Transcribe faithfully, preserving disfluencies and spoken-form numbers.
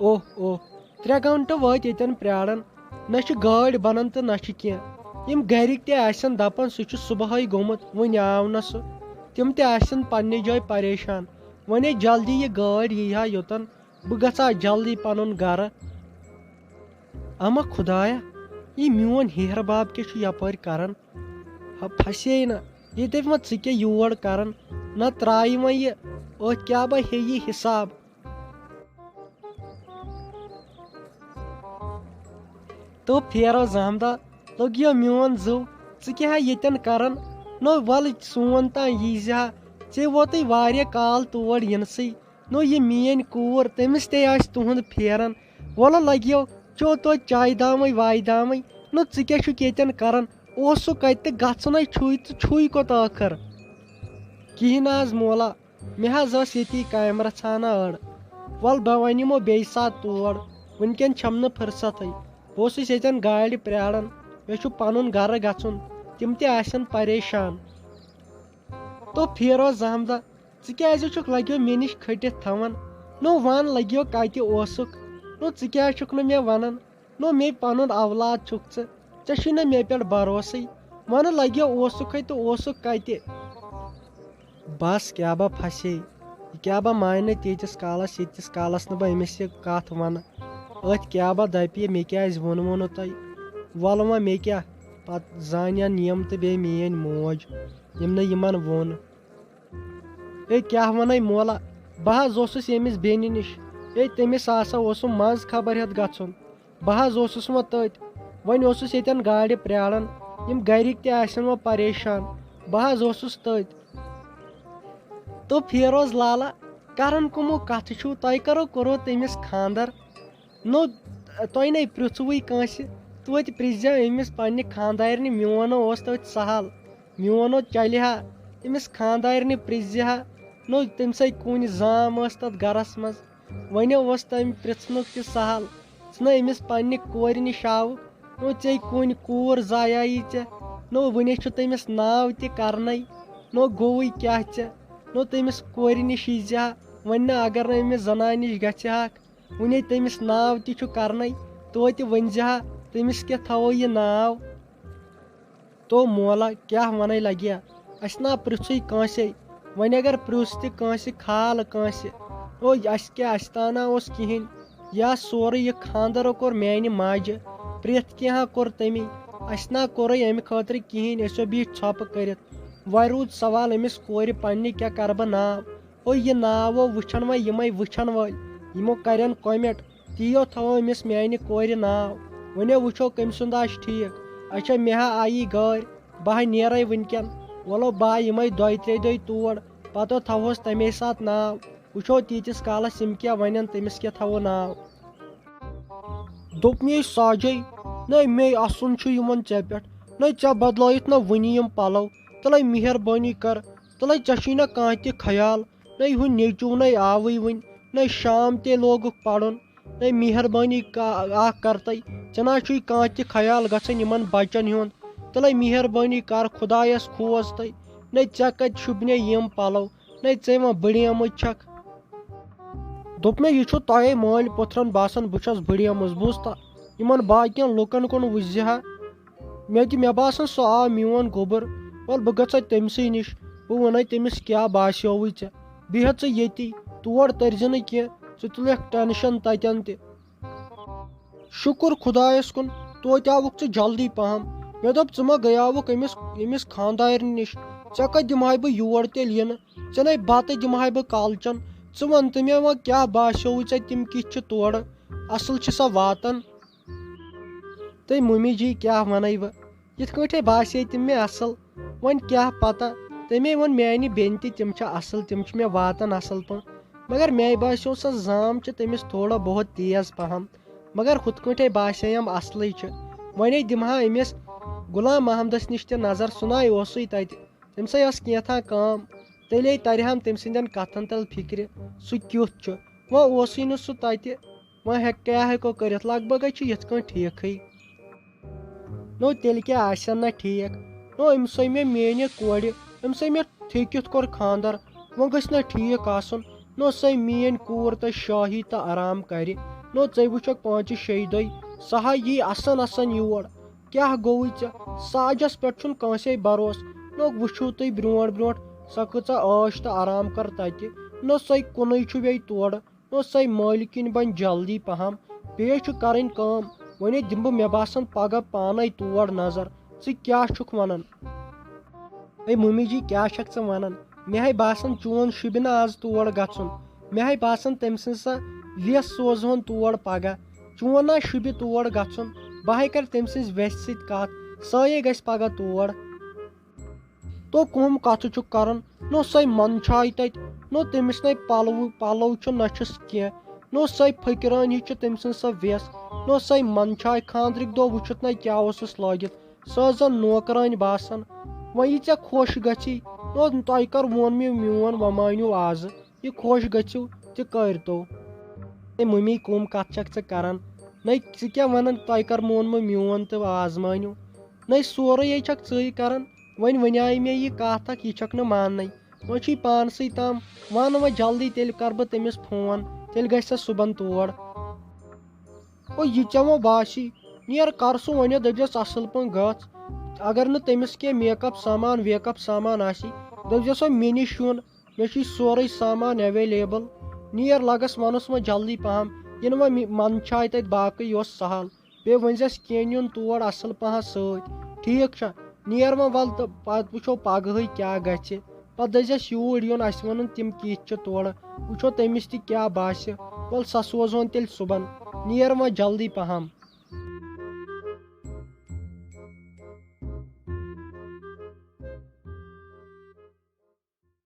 اوہ اوہ، ترٛےٚ گھنٹہٕ وٲتۍ ییٚتٮ۪ن پرٛاران، نہ چھِ گٲڑۍ بنان تہٕ نہ چھِ کینٛہہ۔ یِم گرِکۍ تہِ آسن دپان سُہ چھُ صبحٲے گوٚمُت، وُنہِ آو نہٕ سُہ۔ تِم تہِ آسن پننہِ جایہِ پریشان۔ وۄنۍ ہے جلدی یہِ گٲڑۍ یی ہا یوٚتن، بہٕ گژھٕ ہا جلدی پنُن گرٕ۔ اما خدایا، یہِ میون ہیہر باب کیٛاہ چھُ یپٲرۍ کران؟ ہا، پھسے نہ، یہِ دپہِ وۄنۍ ژٕ کیٛاہ یور کران؟ نہ ترٛایہِ وۄنۍ یہِ، أتھۍ کیٛاہ با ہیٚیہِ یہِ حساب؟ تو پھیرو زامدا، لوٚگیو میون زُو، ژٕ کیٛاہ ہا ییٚتٮ۪ن کران؟ نو وَلہٕ سون تام یی زِ ہا، ژےٚ ووتُے واریاہ کال تور یِنسٕے۔ نو یہِ میٲنۍ کوٗر، تٔمِس تہِ آسہِ تُہُنٛد پھیران۔ وَلہٕ لَگیو، چیو توتہِ چایہِ دامٕے وایہِ دامٕے۔ نو ژٕ کیٛاہ چھُکھ ییٚتٮ۪ن کران؟ اوسُکھ کَتہِ تہٕ گژھُن ہے چھُے تہٕ چھُے کوٚت ٲخٕر؟ کِہیٖنۍ نہٕ حظ مولا، مےٚ حظ ٲس ییٚتی کامہِ رژھانہ أڑ۔ وَلہٕ بہٕ وَنہٕ یِمو بیٚیہِ ساتہٕ تور، وٕنکٮ۪ن چھَم نہٕ فٕرصتھٕے۔ بہٕ اوسُس ییٚتٮ۪ن گاڑِ پرٛاران، مےٚ چھُ پَنُن گَرٕ گژھُن، تِم تہِ آسن پریشان۔ تو پھیروز زامدہ، ژٕ کیٛازِ چھُکھ لگیو مےٚ نِش کھٔٹِتھ تھاوان؟ نو وَن لگیو کَتہِ اوسُکھ؟ نو ژٕ کیٛازِ چھُکھ نہٕ مےٚ وَنان؟ نو مے پَنُن اولاد چھُکھ ژٕ، ژےٚ چھُے نہٕ مےٚ پٮ۪ٹھ بروسٕے۔ وَنہٕ لگیو اوسُکھے تہٕ اوسُکھ کَتہِ؟ بس کیٛاہ با پھسے، یہِ کیٛاہ با مانہِ نہٕ تیٖتِس کالس، ییٖتِس کالس نہٕ بہٕ أمِس یہِ کتھ ونہٕ۔ أتھۍ کیٛاہ با دپہِ یہِ، مےٚ کیٛازِ ووٚنوٕ نہٕ تۄہہِ؟ وۄلہٕ وۄنۍ مےٚ کیٛاہ، پتہٕ زانن یِم تہٕ بیٚیہِ میٲنۍ موج، یِم نہٕ یِمن ووٚن۔ ہے کیٛاہ ونے مولا، بہٕ حظ اوسُس ییٚمِس بیٚنہِ نِش، ہے تٔمِس ہسا اوسُم منٛز خبر ہٮ۪تھ گژھُن۔ بہٕ حظ اوسُس وۄنۍ تٔتۍ، وۄنۍ اوسُس ییٚتٮ۪ن گاڑِ پرٛاران، یِم گرِکۍ تہِ آسن وۄنۍ پریشان۔ بہٕ حظ اوسُس تٔتۍ۔ تو فیروز لالا، کران کٕمو کتھٕ چھُو؟ تۄہہِ کرو کوٚروٕ تٔمِس خانٛدر؟ نو، تۄہہِ نے پرٛژھوٕے کٲنٛسہِ، توتہِ پرٛژھزیو أمِس پننہِ خانٛدارنہِ، میون اوس تٔتۍ سہل، میون چلہِ ہا۔ أمِس خانٛدارنہِ پرٛژھزِ ہا، نو تٔمۍ سٕے کُنہِ زام ٲس تتھ گرس منٛز۔ وۄنۍ اوس تٔمۍ پرٛژھنُک تہِ سہل۔ ژٕ نہ أمِس پننہِ کورِ نِش آوُکھ، نو ژےٚ کُنہِ کوٗر زایایی ژےٚ، نو وُنہِ چھُ تٔمِس ناو تہِ کرنَے، نو گوٚوُے کیٛاہ ژےٚ، نو تٔمِس کورِ نِش یی زِ ہا، وۄنۍ نہ اگر نہٕ أمِس زنانہِ نِش گژھِ ہاکھ، وُنے تٔمِس ناو تہِ چھُ کرنَے، توتہِ ؤنۍ زِ ہا، تٔمِس کیٛاہ تھاوو یہِ ناو؟ تو مولا کیٛاہ وَنَے لَگہِ ہا، اَسہِ نا پرٛژھُے کٲنٛسے۔ وۄنۍ اگر پرٛژھ تہِ کٲنٛسہِ، کھال کٲنٛسہِ، او اَسہِ کیٛاہ، اَسہِ تانا اوس کِہیٖنۍ۔ یا سورُے یہِ خانٛدر کوٚر میٛانہِ ماجہِ، پرٛٮ۪تھ کینٛہہ کوٚر تٔمی۔ اَسہِ نا کوٚرُے اَمہِ خٲطرٕ کِہیٖنۍ، أسۍ ٲسۍ بِہِتھ ژھۄپہٕ کٔرِتھ۔ وۄنۍ روٗد سوال أمِس کورِ پنٛنہِ، کیٛاہ کَرٕ بہٕ ناو؟ او یہِ ناو وٕچھن وۄنۍ یِمے وٕچھن وٲلۍ، یِمو کرن comment، تیو تھاوو أمِس میانہِ کورِ ناو۔ وۄنۍ وٕچھو کٔمۍ سُنٛد آسہِ ٹھیٖک۔ اچھا مےٚ ہا آیی گٲڑۍ، بہٕ ہا نیرے وٕنکٮ۪ن۔ وَلو بہٕ ہا یِمے دۄیہِ ترٛیٚیہِ دۄہہِ تور، پتہٕ تھاوہوس تَمے ساتہٕ ناو۔ وٕچھو تیٖتِس کالس یِم کیٛاہ وَنن، تٔمِس کیٛاہ تھاوو ناو۔ دوٚپ مے ساجے، نَے مے اَسُن چھُ یِمن ژےٚ پٮ۪ٹھ، نَے ژےٚ بدلٲیِتھ نہ وُنہِ یِم پلو، تَلے مہربٲنی کر، تَلے ژےٚ چھُے نہ کانٛہہ تہِ خیال۔ نَے ہُہ نیٚچوٗ نَے آوٕے وُنہِ، نَے شام تہِ لوگُکھ پَرُن۔ نَے مہربٲنی کا-، اَکھ کَر تَے، ژےٚ نہ چھُے کانٛہہ تہِ خیال گژھان یِمَن بَچَن ہُنٛد۔ تَلے مہربٲنی کَر، خۄدایَس کھوژ تَے۔ نَے ژےٚ کَتہِ شوٗبنے یِم پَلو؟ نَے ژَے وۄنۍ بٔڑیمٕژ چھَکھ۔ دوٚپ مےٚ، یہِ چھُ تۄہے مٲلۍ پوٚتھرَن باسان بہٕ چھَس بٔڑیمٕژ، بوٗزتھا؟ یِمَن باقیَن لُکَن کُن وٕچھزِ ہا۔ مےٚ تہِ، مےٚ باسان سُہ آو میون گوٚبُر۔ وَلہٕ بہٕ گژھٕ تٔمۍ سٕے نِش، بہٕ وَنَے تٔمِس کیٛاہ باسیووُے ژےٚ۔ بیٚہہ ژٕ ییٚتی، تور تٔرزِ نہٕ کینٛہہ، ژٕ تُلکھ tension تَتٮ۪ن تہِ۔ شُکُر خۄدایَس کُن، توتہِ آوُکھ ژٕ جلدی پَہَم۔ مےٚ دوٚپ ژٕ ما گٔیاوُکھ أمِس، أمِس خانٛدارنہِ نِش، ژےٚ کَتہِ دِمہٕ ہاے بہٕ یور تیٚلہِ یِنہٕ؟ ژےٚ نَے بَتہٕ دِمہٕ ہاے بہٕ کالچَن۔ ژٕ وَن تہٕ مےٚ وۄنۍ کیٛاہ باسیووُے ژےٚ، تِم کِتھ چھِ تورٕ، اَصٕل چھِ سا واتان؟ تہٕ مُمہِ جی کیٛاہ وَنَے بہٕ؟ یِتھ کٲٹھۍ ہے باسے تِم مےٚ اَصٕل۔ وۄنۍ کیٛاہ پَتہ، تٔمے ووٚن میٛانہِ بیٚنہِ تہِ، تِم چھِ اَصٕل، تِم چھِ مےٚ واتان اَصٕل پٲٹھۍ۔ مگر مےٚ باسیو سۄ زام چھِ تٔمِس تھوڑا بہت تیز پَہَم۔ مگر ہُتھ کٲٹھۍ ہے باسے یِم اَصلٕے چھِ۔ وۄنۍ ہے دِمہٕ ہا أمِس غلام محمدَس نِش تہِ نظر، سُہ نَے اوسُے تَتہِ۔ تٔمۍ سٕے ٲس کینٛژھا کٲم۔ تیٚلے تَرِ ہَم تٔمۍ سٕنٛدٮ۪ن کَتھَن تَل فِکرِ، سُہ کیُتھ چھُ۔ وۄنۍ اوسُے نہٕ سُہ تَتہِ۔ وۄنۍ ہٮ۪ک-، کیٛاہ ہٮ۪کو کٔرِتھ؟ لگ بگ ہے چھُ یِتھ کٲٹھۍ ٹھیٖکھٕے۔ نو تیٚلہِ کیٛاہ آسہِ ہا نہ ٹھیٖک؟ نو أمۍ سٕے مےٚ میٛانہِ کورِ، أمۍ سٕے مےٚ تھیٚکِتھ کوٚر خانٛدر، وۄنۍ گٔژھ نہ ٹھیٖک آسُن۔ نو سۄے میٛٲنۍ کوٗر تہٕ شٲہی تہٕ آرام کَرِ۔ نو ژے وٕچھکھ پانٛژِ شیٚیہِ دۄہہِ، سۄ ہا یی اَسان اَسان یور۔ کیٛاہ گوٚوُے ژےٚ؟ ساجس پٮ۪ٹھ چھُنہٕ کٲنٛسے بروسہٕ۔ نو وٕچھِو تُہۍ برونٛٹھ برونٛٹھ، سۄ کۭژاہ عٲش تہٕ آرام کٔر تَتہِ۔ نو سۄے کُنُے چھُ بیٚیہِ تورٕ۔ نو سۄے مٲلکِنۍ بَنہِ جلدی پَہَم۔ بیٚیہِ چھُ کَرٕنۍ کٲم، وۄنۍ دِمہٕ بہٕ مےٚ باسان پَگاہ پانَے تور نظر۔ ژٕ کیٛاہ چھُکھ وَنان؟ ہے مٔمی جی، کیٛاہ چھَکھ ژٕ وَنان؟ مےٚ ہے باسان چون شُبہِ نہٕ آز تور گژھُن۔ مےٚ ہے باسان تٔمۍ سٕنٛز سۄ وٮ۪س سوزہون تور پَگاہ۔ چون نا شُبہِ تور گژھُن۔ بہٕ ہے کَرٕ تٔمۍ سٕنٛزِ وٮ۪سہِ سۭتۍ کَتھ، سۄے گژھِ پَگاہ تور۔ تو کٕم کَتھٕ چھُکھ کَران؟ نہ سۄے منٛدچھاے تَتہِ، نہ تٔمِس نے پَلوٕ، پَلو چھِ نہ چھِس کینٛہہ، نہ سۄے فٔقیٖرٲنی چھِ تٔمۍ سٕنٛز سۄ وٮ۪س، نہ سۄے منٛدچھاے۔ خانٛدرٕکۍ دۄہ وٕچھُتھ نہ کیٛاہ اوسُس لٲگِتھ، سۄ ٲس زَن نوکرٲنۍ باسان۔ وۄنۍ یہِ ژےٚ خۄش گژھی، نہ تۄہہِ کَر ووٚن مےٚ میون وۄنۍ مٲنِو آزٕ، یہِ خۄش گٔژھِو تہِ کٔرۍتو۔ ہے مٔمی، کٕم کَتھ چھَکھ ژٕ کَران؟ نَے ژٕ کیٛاہ وَنان، تۄہہِ کَر مونمو میون تہٕ آز مٲنِو؟ نَے سورُے ہے چھَکھ ژٕے کَران۔ وۄنۍ وَنیٛاے مےٚ یہِ کَتھ اَکھ، یہِ چھَکھ نہٕ ماننَے۔ وۄنۍ چھُے پانسٕے تام۔ وَن وۄنۍ جلدی، تیٚلہِ کَرٕ بہٕ تٔمِس فون، تیٚلہِ گژھِ سۄ صُبحن تور۔ او یہِ ژےٚ وۄنۍ باسی، نیر کَر سُہ وۄنۍ، دٔپۍزٮ۪س اَصٕل پٲٹھۍ گژھ۔ اگر نہٕ تٔمِس کینٛہہ میک اپ سامان ویک اپ سامان آسی، دٔپۍزٮ۪س وۄنۍ مےٚ نِش یُن، مےٚ چھُے سورُے سامان ایویلیبل۔ نیر لَگَس وَنُس وۄنۍ جلدی پَہَم، یِنہٕ وۄنۍ مِ-، منٛدچھاے تَتہِ باقٕے یہِ اوس سہل۔ بیٚیہِ ؤنۍزٮ۪س کینٛہہ نیُن تور اَصٕل پَہَم سۭتۍ۔ ٹھیٖک چھا؟ نیر وۄنۍ وَلہٕ تہٕ پَتہٕ وٕچھو پَگہٕے کیٛاہ گژھِ۔ پَتہٕ دٔپۍزٮ۪س یوٗرۍ یُن، اَسہِ وَنَن تِم کِتھ چھِ تورٕ۔ وٕچھو تٔمِس تہِ کیٛاہ باسہِ۔ وَلہٕ سۄ سوزہون تیٚلہِ صُبحن۔ نیر وۄنۍ جلدی پَہَم۔